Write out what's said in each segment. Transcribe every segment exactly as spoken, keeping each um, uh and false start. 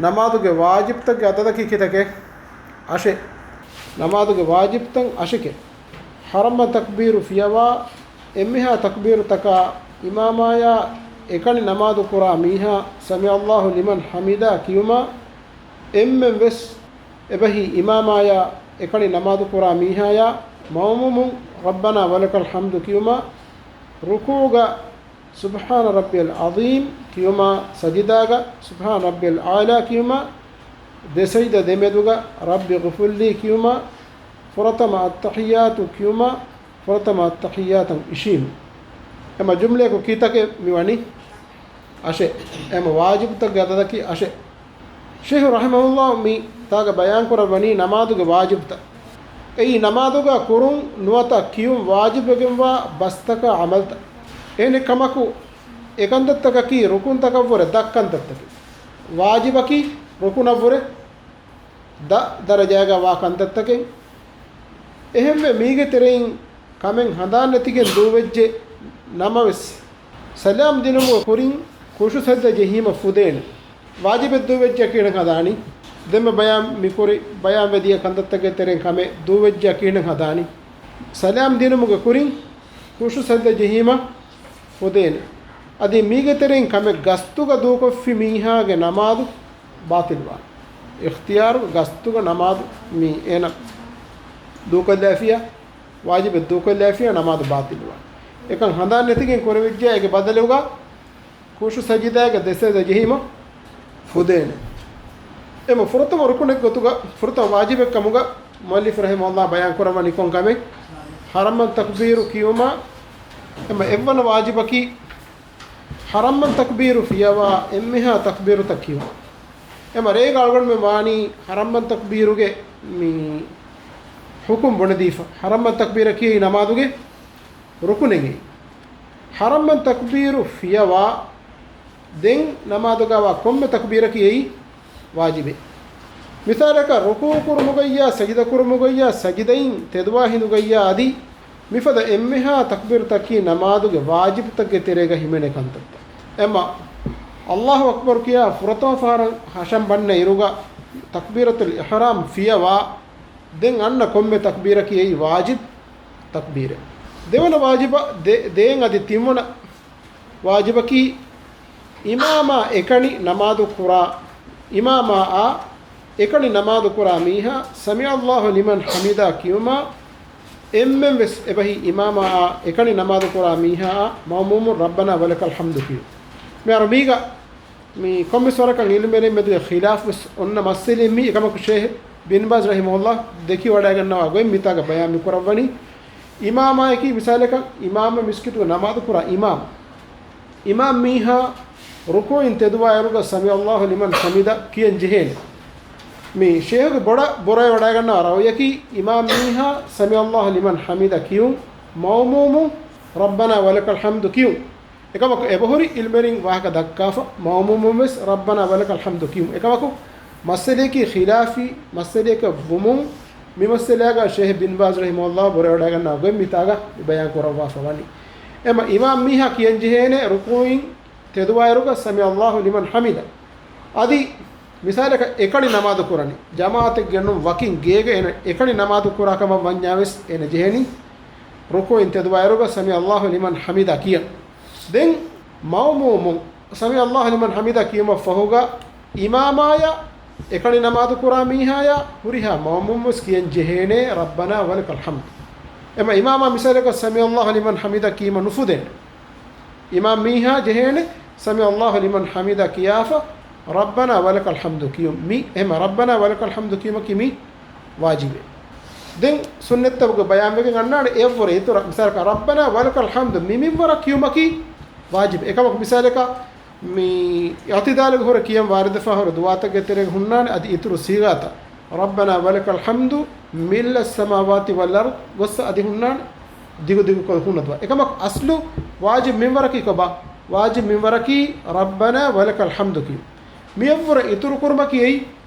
ނަމާދުގެ ވާޖިބުތަކުގެ އަދަދަކީ ކިތަކެއް؟ އަށެއް. ނަމާދުގެ ވާޖިބުތައް އަށެކެއް. ޙަރަމް ތަކްބީރު ފިޔަވާ އެންމެހާ ތަކްބީރުތަކާ އިމާމާޔާ އެކަނި ނަމާދު ކުރާ މީހާ ސަމިޢަﷲ ލިމަން ޙަމިދާ ކިޔުމާ، އެންމެން ވެސް އެބަހީ އިމާމާޔާ އެކަނި ނަމާދު ކުރާ މީހާޔާ މައުމޫމުން ރައްބަނާ ވަލަކަލް ޙަމްދު ކިޔުމާ، ރުކޫޢުގަ ސުބްޙާނަ ރައްބިޔަލް ޢަޒީމް ކިޔުމާ، ސަޖިދާގަ ސުބްޙާނަ ރައްބިޔަލް އަޢުލާ ކިޔުމާ، ދެ ސަޖިދަ ދެމެދުގަ ރައްބި ޣުފިރްލީ ކިޔުމާ، ފުރަތަމަ އައްތަޙިއްޔާތު ކިޔުމާ، ފުރަތަމަ އައްތަޙިއްޔާތަށް އިށީމު. އެމަ ޖުމްލަޔަކު ކިތަކެއް މިވަނީ؟ އަށެއް. އެމަ ވާޖިބުތަކުގެ އަދަދަކީ އަށެއް. ޝޭޚު ރަޙިމަހުﷲ މި ތާގަ ބަޔާންކުރައްވަނީ ނަމާދުގެ ވާޖިބުތައް. އެއީ ނަމާދުގަ ކުރުން ނުވަތަ ކިޔުން ވާޖިބުވެގެންވާ ބަސްތަކާ ޢަމަލްތައް. އެހެނެއް ކަމަކު، އެ ކަންތައްތަކަކީ ރުކުންތަކަށްވުރެ ދަށް ކަންތައްތަކެއް. ވާޖިބަކީ ރުކުނަށްވުރެ ދަށް ދަރަޖާގަ ވާ ކަންތައްތަކެއް. އެހެންވެ، މީގެ ތެރެއިން ކަމެއް ހަނދާން ނެތިގެން ދޫވެއްޖެ ނަމަވެސް، ސަލާމް ދިނުމުގެ ކުރިން ޚުޝޫޢު ސަޖިދަ ޖެހީމަށް ފުދޭނެ. ވާޖިބެއް ދޫވެއްޖެ ކިހިނެއް ހަދާނީ؟ ދެންމެ ބަޔާން މިކުރި، ބަޔާންވެދިޔަ ކަންތައްތަކެއް ތެރެއިން ކަމެއް ދޫވެއްޖެ ކިހިނެއް ހަދާނީ؟ ސަލާމް ދިނުމުގެ ކުރިން ޚުޝޫޢު ސަޖިދަ ޖެހީމަށް ފުދޭނެ. އަދި މީގެ ތެރެއިން ކަމެއް ގަސްތުގަ ދޫކޮށްފި މީހާގެ ނަމާދު ބާޠިލްވާނެ. އިޚްތިޔާރު ގަސްތުގަ ނަމާދު މި އޭނަ ދޫކޮށްލާފިޔާ، ވާޖިބެއް ދޫކޮށްލާފިޔާ ނަމާދު ބާޠިލްވާނެ. އެކަން ހަނދާން ނެތިގެން ކުރެވިއްޖެ އޭގެ ބަދަލުގަ ޚުޝޫޢު ސަޖިދާގަ ދެ ސަޖިދަ ޖެހީމަށް ފުދޭނެ. އެމަ ފުރަތަމަ ރުކުނެއް ގޮތުގަ، ފުރަތަމަ ވާޖިބެއް ކަމުގަ މުއައްލިފު ރަޙިމަހުﷲ ބަޔާން ކުރައްވަނީ ކޮން ކަމެއް؟ ޙަރަމް ތަކްބީރު ކިޔުމާ، އެމަ އެއްވަނަ ވާޖިބަކީ ޙަރަމް ތަކްބީރު ފިޔަވާ އެންމެހާ ތަކްބީރުތައް ކިޔުން. އެމަ ރޭގަ އަޅުގަނޑުމެން ވާނީ ޙަރަމް ތަކްބީރުގެ މި ޙުކުމް ބުނެދީފަ. ޙަރަމް ތަކްބީރަކީ ނަމާދުގެ ރުކުނެއް. ޙަރަމް ތަކްބީރު ފިޔަވާ ދެން ނަމާދުގަވާ ކޮންމެ ތަކްބީރަކީ އެއީ ވާޖިބެއް. މިސާލަކަށް، ރުކޫޢު ކުރުމުގައްޔާ ސަޖިދަ ކުރުމުގައްޔާ ސަޖިދައިން ތެދުވާ ހިނދުގައްޔާ އަދި މިފަދަ އެންމެހާ ތަކްބީރުތަކީ ނަމާދުގެ ވާޖިބުތަކުގެ ތެރޭގަ ހިމެނޭ ކަންތައްތައް. އެމަ، އައްލާހު އަކްބަރު ކިޔާ ފުރަތަމަ ފަހަރަށް ހަށަން ބަންނަ އިރުގަ ތަކްބީރަތުލް އިޙްރާމް ފިޔަވާ ދެން އަންނަ ކޮންމެ ތަކްބީރަކީ އެއީ ވާޖިބު ތަކްބީރެއް. ދެވަނަ ވާޖިބަށް ދޭ-، ދޭން އަދި ތިންވަނަ ވާޖިބަކީ، އިމާމާ އެކަނި ނަމާދު ކުރާ، އިމާމާއާ އެކަނި ނަމާދު ކުރާ މީހާ ސަމިޢަﷲ ލިމަން ޙަމިދާ ކިޔުމާ، އެންމެން ވެސް އެބަހީ އިމާމާއާ އެކަނި ނަމާދު ކުރާ މީހާއާ މައުމޫމުން ރައްބަނާ ވަލަކަލް ޙަމްދު ކިޔުން. މިހާރު މީގަ މި ކޮންމެސް ވަރަކަށް ޢިލްމުވެރިން މެދުގެ ޚިލާފު ވެސް އޮންނަ މައްސަލައެއް މީ. އެކަމަކު ޝޭޚް ބިން ބާޒް ރަޙިމަހުﷲ ދެކިވަޑައިގަންނަވާ ގޮތް މިތާގަ ބަޔާން މިކުރައްވަނީ. އިމާމާއަކީ މިސާލަކަށް އިމާމް މިސްކިތުގަ ނަމާދު ކުރާ އިމާމް. އިމާމް މީހާ ރުކޫޢުއިން ތެދުވާއިރުގަ ސަމިޢަﷲ ލިމަން ޙަމިދަ ކިޔަން ޖެހޭނެ. މި ޝޭޚުގެ ބޮޑަށް ބުރަވެވަޑައިގަންނަވާ ރައުޔަކީ އިމާމް މީހާ ސަމިޢަﷲ ލިމަން ޙަމިދަ ކިޔުން، މައުމޫމުން ރައްބަނާ ވަލަކަލް ޙަމްދު ކިޔުން. އެކަމަކު އެބަހުރި ޢިލްމުވެރިން ވާހަކަ ދައްކާފަ، މައުމޫމުން ވެސް ރައްބަނާ ވަލަކަލް ޙަމްދު ކިޔުން. އެކަމަކު މައްސަލަޔަކީ ޚިލާފީ މައްސަލަޔަކަށް ވުމުން، މި މައްސަލައިގަ ޝޭޚް ބިން ބާޒް ރަޙިމަހުﷲ ބުރަވެވަޑައިގަންނަވާ ގޮތް މިތާގަ މި ބަޔާން ކުރައްވާފަ ވަނީ. އެމަ އިމާމް މީހާ ކިޔަން ޖެހޭނެ ރުކޫޢުއިން ތެދުވާއިރުގަ ސަމިޢަﷲ ލިމަން ޙަމިދަ. އަދި މިސާލަކަށް އެކަނި ނަމާދު ކުރަނީ، ޖަމާޢަތެއްގަ ނޫން ވަކިން ގޭގަ އޭނަ އެކަނި ނަމާދު ކުރާ ކަމަށް ވަންޏާ ވެސް އޭނަ ޖެހެނީ ރުކޫޢުއިން ތެދުވާއިރުގަ ސަމިޢަﷲ ލިމަން ޙަމިދާ ކިޔަން. ދެން މައުމޫމުން ސަމިޢަﷲ ލިމަން ޙަމިދާ ކިޔުމަށް ފަހުގަ އިމާމާޔަށް އެކަނި ނަމާދު ކުރާ މީހާޔަށް ހުރިހާ މައުމޫމުން ވެސް ކިޔަން ޖެހޭނެ ރައްބަނާ ވަލަކަލް ޙަމްދު. އެމަ އިމާމާ މިސާލަކަށް ސަމިޢަﷲ ލިމަން ޙަމިދާ ކީމަ ނުފުދޭނެ. އިމާމް މީހާ ޖެހޭނެ ސަމިޢަﷲ ލިމަން ޙަމިދާ ކިޔާފަ ރައްބަނާ ވަލަކަލް ޙަމްދު ކިޔުން. މި އެހެމަ ރައްބަނާ ވަލަކަލް ޙަމްދު ކިޔުމަކީ މި ވާޖިބެއް. ދެން ސުންނަތްތަކުގެ ބަޔާންވެގެން އަންނާނެ އެއަށްވުރެ އިތުރަށް. މިސާލަކަށް ރައްބަނާ ވަލަކަލް ޙަމްދު މި މިންވަރަށް ކިޔުމަކީ ވާޖިބެއް. އެކަމަކު މިސާލަކަށް މި އިޢުތިދާލުގެ ހުރެ ކިޔަން ވާރިދުވާ ހުރި ދުޢާތަކުގެ ތެރޭގަ ހުންނާނެ އަދި އިތުރު ޞީޣާތައް. ربنا ولك الحمد ملء السماوات والأرض ގޮއްސަ އަދި ހުންނާނެ ދިގު ދިގުކޮށް ހުންނަ ދުޢާ. އެކަމަކު އަސްލު ވާޖިބު މިންވަރަކީ ކޮބާ؟ ވާޖިބު މިންވަރަކީ ربنا ولك الحمد ކިޔުން. މިއަށްވުރެ އިތުރު ކުރުމަކީ އެއީ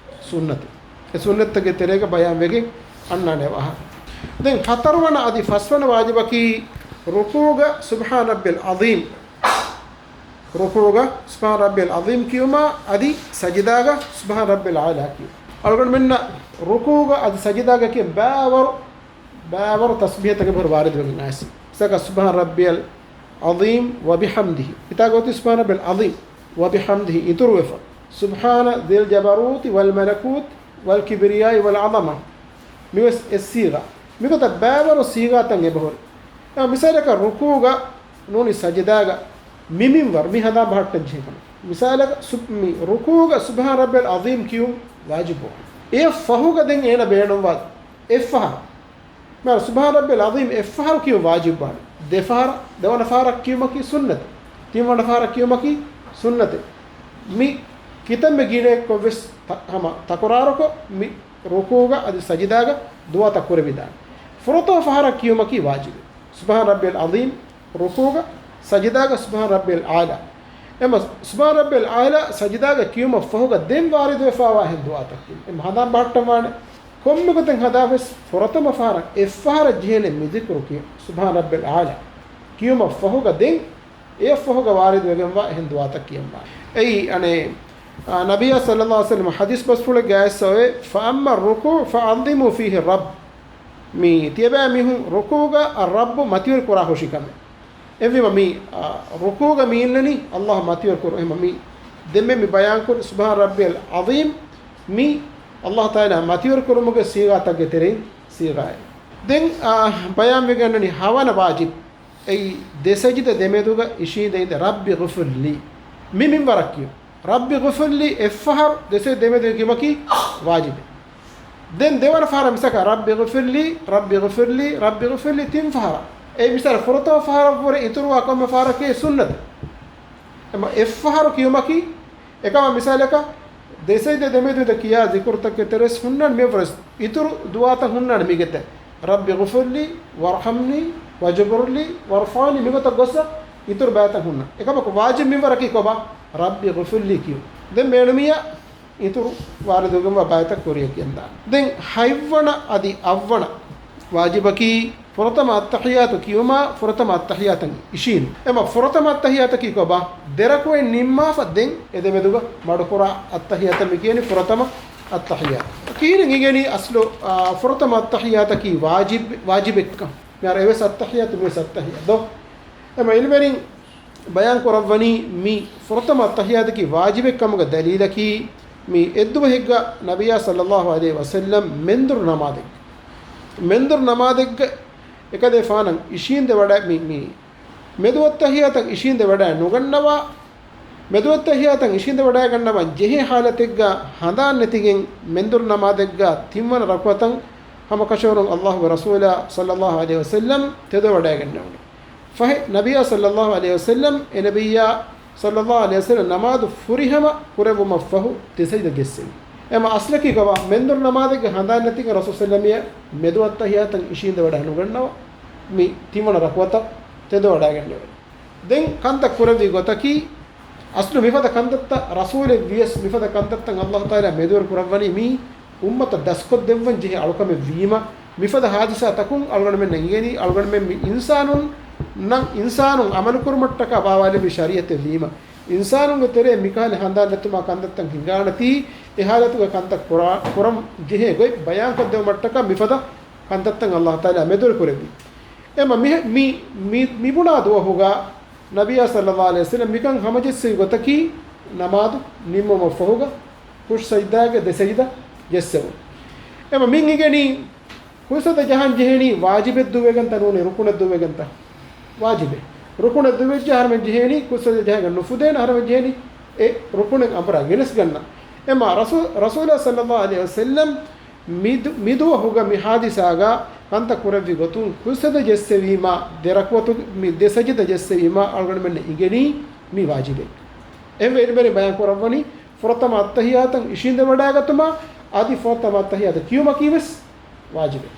ސުންނަތެއް. އެ ސުންނަތްތަކުގެ ތެރޭގަ ބަޔާންވެގެން އަންނާނެ ވާހަކަ. ދެން ހަތަރުވަނަ އަދި ފަސްވަނަ ވާޖިބަކީ ރުކޫޢުގަ سبحان ربي العظيم ރުކޫގަ ސުބްޙާނަ ރައްބިޔަލް ޢަޒީމް ކިޔުމާ، އަދި ސަޖިދާގަ ސުބްޙާނަ ރައްބިޔަލް އަޢުލާ ކިޔުން. އަޅުގަނޑުމެންނަށް ރުކޫގަ އަދި ސަޖިދާގަ ކިޔަން ބާވަރު، ބާވަރު ތަސްބީޙަތަކެއް ބަހުރު ވާރިދުވެގެން އައިސް. މިސާލަކަށް، ސުބްޙާނަ ރައްބިޔަލް ޢަޒީމް ވަބިޙަމްދިހި. އެތާގަ އޮތީ ސުބްޙާނަ ރައްބިޔަލް ޢަޒީމް ވަބިޙަމްދިހި އިތުރުވެފަ، ސުބްޙާނަ ޛިލް ޖަބަރޫތި ވަލް މަލަކޫތި ވަލް ކިބްރިޔާއި ވަލް ޢަޒަމާ. މިވެސް އެއް ސީޣާ. މިގޮތަށް ބާވަރު ސީޣާތައް އެބަހުރި. އެ މިސާލަކަށް، ރުކޫގަ ނޫނީ ސަޖިދާގަ މި މިންވަރު މި ހަނދާން ބަހައްޓަން ޖެހޭ ކަމެއް. މިސާލަކަށް، ސުބް-، މި ރުކޫގަ ސުބްޙާނަ ރައްބިޔަލް ޢަޒީމް ކިޔުން ވާޖިބު. އެއަށް ފަހުގަ ދެން އޭނަ ބޭނުންވާ އެއްފަހަރު. މިހާރު ސުބްޙާނަ ރައްބިޔަލް ޢަޒީމް އެއްފަހަރު ކިޔުން ވާޖިބުވާނެ. ދެފަހަރަށް، ދެވަނަ ފަހަރަށް ކިޔުމަކީ ސުންނަތެއް. ތިންވަނަ ފަހަރަށް ކިޔުމަކީ ސުންނަތެއް. މި ކިތަންމެ ގިނައެއްކޮށް ވެސް ތަ-، ހަމަ ތަކުރާރުކޮށް، މި ރުކޫގަ އަދި ސަޖިދާގަ ދުޢާތައް ކުރެވިދާނެ. ފުރަތަމަ ފަހަރަށް ކިޔުމަކީ ވާޖިބެއް. ސުބްޙާނަ ރައްބިޔަލް ޢަޒީމް ރުކޫގަ، ސަޖިދާގަ ސުބްޙާނަ ރައްބިޔަލް އަޢުލާ. އެމަ ސުބްޙާނަ ރައްބިޔަލް އަޢުލާ ސަޖިދާގަ ކިޔުމަށް ފަހުގަ ދެން ވާރިދުވެފާވާ އެހެން ދުޢާތައް ކިޔުން. އެމަ ހަނދާން ބަހައްޓަން ވާނެ. ކޮންމެ ގޮތެއް ހަދާ ވެސް ފުރަތަމަ ފަހަރަށް އެއްފަހަރަށް ޖެހޭނެ މި ޛިކުރު ކިޔުން. ސުބްޙާނަ ރައްބިޔަލް އަޢުލާ ކިޔުމަށް ފަހުގަ ދެން އެއަށް ފަހުގަ ވާރިދުވެގެންވާ އެހެން ދުޢާތައް ކިޔަންވާނެ. އެއީ އަނެއް، އާ، ނަބިއްޔާ ޞައްލައްލާހު ޢަލައިހި ވަސައްލަމަ ޙަދީޘް ބަސްފުޅެއްގައި އައިސް އޮވޭ، "ފައައްމަ ރުކޫޢު ފަޢައްޒިމޫ ފީހި ރައްބް." މި ތިޔަބައިމީހުން ރުކޫޢުގަ އައްރައްބު މަތިވެރި ކުރާ ހުށިކަމެއް. އެހެންވީމަ މި، އާ، ރުކޫޢުގަ މި އިންނަނީ އައްލާހު މަތިވެރި ކުރު. އެހެންވީމަ މި ދެންމެ މި ބަޔާންކުރި ސުބްޙާނަ ރައްބިޔަލް ޢަޒީމް މި އައްލާހު ތަޢާލާ މަތިވެރި ކުރުމުގެ ޞީޣާތަކުގެ ތެރެއިން ޞީޣާއެއް. ދެން، އާ، ބަޔާންވެގެންނަނީ ހަވަނަ ވާޖިބް. އެއީ ދެ ސަޖިދަ ދެމެދުގަ އިށީނދެ އިނދެ ރައްބި ޣުފިރްލީ. މި މިންވަރަށް ކިޔުން. ރައްބި ޣުފިރްލީ އެއްފަހަރު ދެ ސަޖިދަ ދެމެދު ކިޔުމަކީ ވާޖިބެއް. ދެން ދެވަނަ ފަހަރަށް މިސާލަކަށް ރައްބި ޣުފިރްލީ، ރައްބި ޣުފިރްލީ، ރައްބި ޣުފިރްލީ ތިން ފަހަރަށް. އެ މިސާލަށް ފުރަތަމަ ފަހަރަށްވުރެ އިތުރުވާ ކޮންމެ ފަހަރަކީ ސުންނަތެއް. އެމަ އެއްފަހަރު ކިޔުމަކީ އެކަމަށް މިސާލަކަށް، ދެ ސަޖިދަ ދެމެދު ކިޔާ ޒިކުރުތަކެއް ތެރެސް ހުންނަން މިވަރަސް އިތުރު ދުޢާތައް ހުންނާނެ މިގެތެ. ރައްބި ޣުފިރްލީ ވަރްޙަމްނީ ވަޖުބުރްލީ ވަރްފަޢްނީ މިގޮތަށް ގޮއްސަ އިތުރު ބައިތައް ހުންނަ. އެކަމަކު ވާޖިބް މިންވަރަކީ ކޮބާ؟ ރައްބި ޣުފިރްލީ ކިޔުން. ދެން މޭނުމިޔާ އިތުރު ވާރިދުވެގެންވާ ބައިތައް ކުރިޔަކީ އެންދާނެ. ދެން ހަތްވަނަ އަދި އަށްވަނަ ވާޖިބަކީ ފުރަތަމަ އައްތަޙިއްޔާތު ކިޔުމާ ފުރަތަމަ އައްތަޙިއްޔާތަށް އިށީން. އެމަ ފުރަތަމަ އައްތަޙިއްޔާތަކީ ކޮބާ؟ ދެރަކުޢަތް ނިންމާފަ ދެން އެދެމެދުގަ މަޑުކުރާ އައްތަޙިއްޔާތަށް މި ކިޔަނީ ފުރަތަމަ އައްތަޙިއްޔާތު. ކިހިނެއް އިނގެނީ އަސްލު، އާ، ފުރަތަމަ އައްތަޙިއްޔާތަކީ ވާޖިބް، ވާޖިބެއްކަން. މިހާރު އެވެސް އައްތަޙިއްޔާތު މިވެސް އައްތަޙިއްޔާތު ދޯ؟ އެމަ ޢިލްމުވެރިން ބަޔާން ކުރައްވަނީ މި ފުރަތަމަ އައްތަޙިއްޔާތަކީ ވާޖިބެއް ކަމުގެ ދަލީލަކީ، މި އެއްދުވަހެއްގަ ނަބިއްޔާ ޞައްލައްލާހު ޢަލައިހި ވަސައްލަމް މެންދުރު ނަމާދެއްގަ، މެންދުރު ނަމާދެއްގަ އެކަލޭފާނަށް އިށީނދެ ވަޑައި، މި، މި މެދު އައްތަޙިއްޔާތަށް އިށީނދެ ވަޑައި ނުގަންނަވާ، މެދު އައްތަޙިއްޔާތަށް އިށީނދެ ވަޑައިގަންނަވަން ޖެހޭ ޙާލަތެއްގަ ހަނދާން ނެތިގެން މެންދުރު ނަމާދެއްގަ ތިންވަނަ ރަކުޢަތަށް ހަމަކަށަވަރުން އައްލާހުގެ ރަސޫލާ ޞައްލައްލާހު ޢަލައިހި ވަސައްލަމް ތެދުވެވަޑައިގެންނެވުނު. ފަހެ، ނަބިއްޔާ ޞައްލައްލާހު ޢަލައިހި ވަސައްލަމް، އެ ނަބިއްޔާ ޞައްލައްލާހު ޢަލައިހި ވަސައްލަމް ނަމާދު ފުރިހަމަ ކުރެއްވުމަށްފަހު ދެ ސަޖިދަ ޖެއްސެވި. އެމަ އަސްލަކީ ކޮބާ؟ މެންދުރު ނަމާދެއްގެ ހަނދާން ނެތިގެން ރަސޫލު ޞައްލަމް މެދު އައްތަޙިއްޔާތަށް އިށީނދެ ވަޑައި ނުގަންނަވާ، މި ތިންވަނަ ރަކުޢަތަށް ތެދުވެވަޑައިގެންނެވެ. ދެން ކަންތައް ކުރެއްވި ގޮތަކީ، އަސްލު މިފަދަ ކަންތައްތައް ރަސޫލެއް ވިޔަސް މިފަދަ ކަންތައްތައް އައްލާހު ތަޢާލާ މެދުވެރި ކުރައްވަނީ މީ އުއްމަތަށް ދަސްކޮށްދެއްވަން ޖެހޭ އަޅުކަމެއް ވީމަ، މިފަދަ ހާދިސާތަކުން އަޅުގަނޑުމެންނަށް އިނގޭނީ، އަޅުގަނޑުމެން މި އިންސާނުންނަށް އިންސާނުން އަމަލުކުރުމަށްޓަކާ ބާވާލެއްވި ޝަރީޢަތެއް ވީމަ، އިންސާނުންގެ ތެރޭ މިކަހަލަ ހަނދާން ނެތުމާ ކަންތައްތައް ހިނގާނަތީ، އެ ހާލަތުގަ ކަންތައް ކުރާ، ކުރަން ޖެހޭ ގޮތް ބަޔާންކޮށްދެވުމަށްޓަކާ މިފަދަ ކަންތައްތައް އައްލާހު ތަޢާލާ މެދުވެރި ކުރެއްވި. އެމަ މި، މި، މި، މިބުނާ ދުވަހުގަ ނަބިއްޔާ ޞައްލައްލާހު ޢަލައިހި ވަސައްލަމް މިކަން ހަމަޖެއްސެވި ގޮތަކީ، ނަމާދު ނިންމުމަށްފަހުގަ ކުށް ސަޖިދާގެ ދެ ސަޖިދަ ޖެއްސެވުން. އެމަ މިން އިނގެނީ، ކުށްސަޖިދަ ޖަހަން ޖެހެނީ ވާޖިބެއް ދުއްވެގެންތަ ނޫނީ ރުކުނެއް ދުއްވެގެންތަ؟ ވާޖިބެއް. ރުކުނެއް ދުއްވެއްޖެ އަހަރެމެން ޖެހޭނީ ކުށްސަޖިދަ ޖަހަން ނުފުދޭނެ އަހަރެމެން ޖެހޭނީ އެ ރުކުނެއް އަނބުރާ ގެނެސްގަންނަ. އެމަ ރަސޫ-، ރަސޫލާ ޞައްލައްލާހު ޢަލައިހި ވަސައްލަމް މިދު-، މިދުވަހުގަ މި ހާދިސާގަ ކަންތައް ކުރެއްވި ގޮތުން ކުށްސަޖިދަ ޖެއްސެވީމަ، ދެ ރަކުޢަތު މި ދެ ސަޖިދަ ޖެއްސެވީމަ އަޅުގަނޑުމެންނަށް އިނގެނީ މީ ވާޖިބެއް. އެހެންވެ އިލްމުވެރިން ބަޔާން ކުރައްވަނީ ފުރަތަމަ އައްތަޙިއްޔާތަށް އިށީނދެވަޑައިގަތުމާ އަދި ފުރަތަމަ އައްތަޙިއްޔާތު ކިޔުމަކީ ވެސް ވާޖިބެއް.